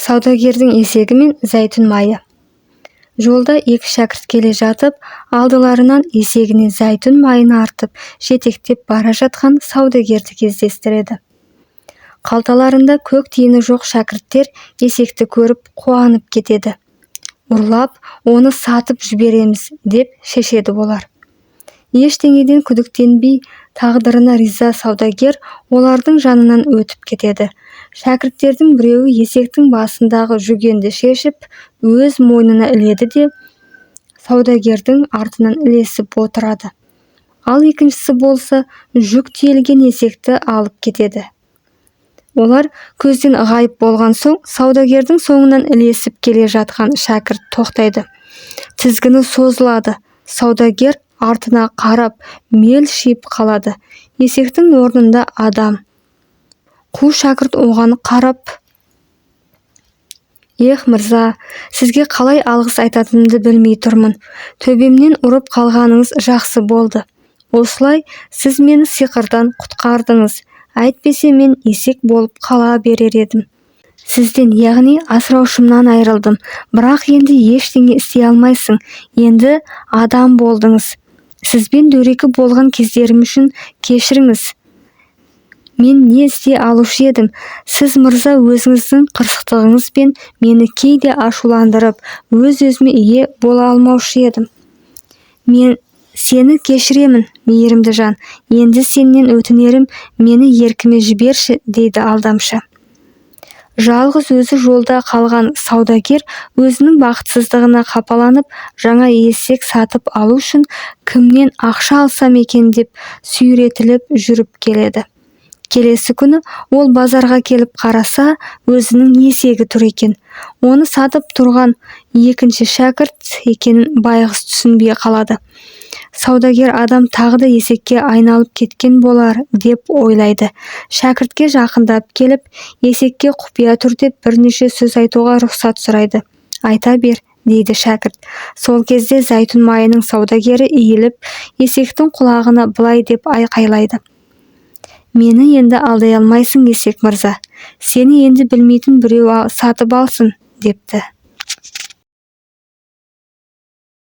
Саудагердің есегі мен зәйтүн майы. Жолда екі шәкірт келе жатып, алдыларынан есегіне зәйтүн майын артып, жетектеп бара жатқан саудагерді кездестіреді. Қалталарында көк тиыны жоқ шәкірттер есекті көріп қуанып кетеді. Ұрлап, оны сатып жібереміз, деп шешеді олар. Ештеңеден күдіктенбей, тағдырына риза саудагер олардың жанынан өтіп кетеді. Шәкірттердің біреуі есектің басындағы жүгенді шешіп, өз мойнына іледі де, саудагердің артынан ілесіп отырады. Ал екіншісі болса, жүк тиелген есекті алып кетеді. Олар көзден ғайып болған соң, саудагердің соңынан ілесіп келе жатқан шәкірт тоқтайды. Тізгіні созылады. Саудагер артына қарап, мелшиіп қалады. Есектің орнында адам. Қу шәкірт оған қарап: «Ех, мырза, сізге қалай алғыс айтатынымды білмей тұрмын. Төбемнен ұрып қалғаныңыз жақсы болды. Осылай сіз мені сиқырдан құтқардыңыз. Әйтпесе мен есек болып қала берер едім. Сізден, яғни асыраушымнан айырылдым. Бірақ енді ештеңе істей алмайсың. Енді адам болдыңыз. Сізбен дөрекі болған кездерім үшін кешіріңіз. Мен не істей алушы едім? Сіз, мырза, өзіңіздің қырсықтығыңызбен мені кейде ашуландырып, өз-өзіме ие бола алмаушы едім. Мен сені кешіремін, мейірімді жан. Енді сенен өтінерім, мені еркіме жіберші», – дейді алдамшы. Жалғыз өзі жолда қалған саудагер өзінің бақытсыздығына қапаланып, жаңа есек сатып алу үшін кімнен ақша алсам екен деп сүйретіліп жүріп келеді. Келесі күні ол базарға келіп қараса, өзінің есегі тұр екен. Оны сатып тұрған екінші шәкірт екенін байғұс түсінбей қалады. Саудагер адам тағы да есекке айналып кеткен болар деп ойлайды. Шәкіртке жақындап келіп, есекке құпия түрде бірнеше сөз айтуға рұқсат сұрайды. «Айта бер», – дейді шәкірт. Сол кезде зәйтүн майының саудагері иіліп, есектің құлағына былай деп айқайлайды: «Мені енді алдай алмайсың, есек мырза. Сені енді білмейтін біреу сатып алсын», – депті.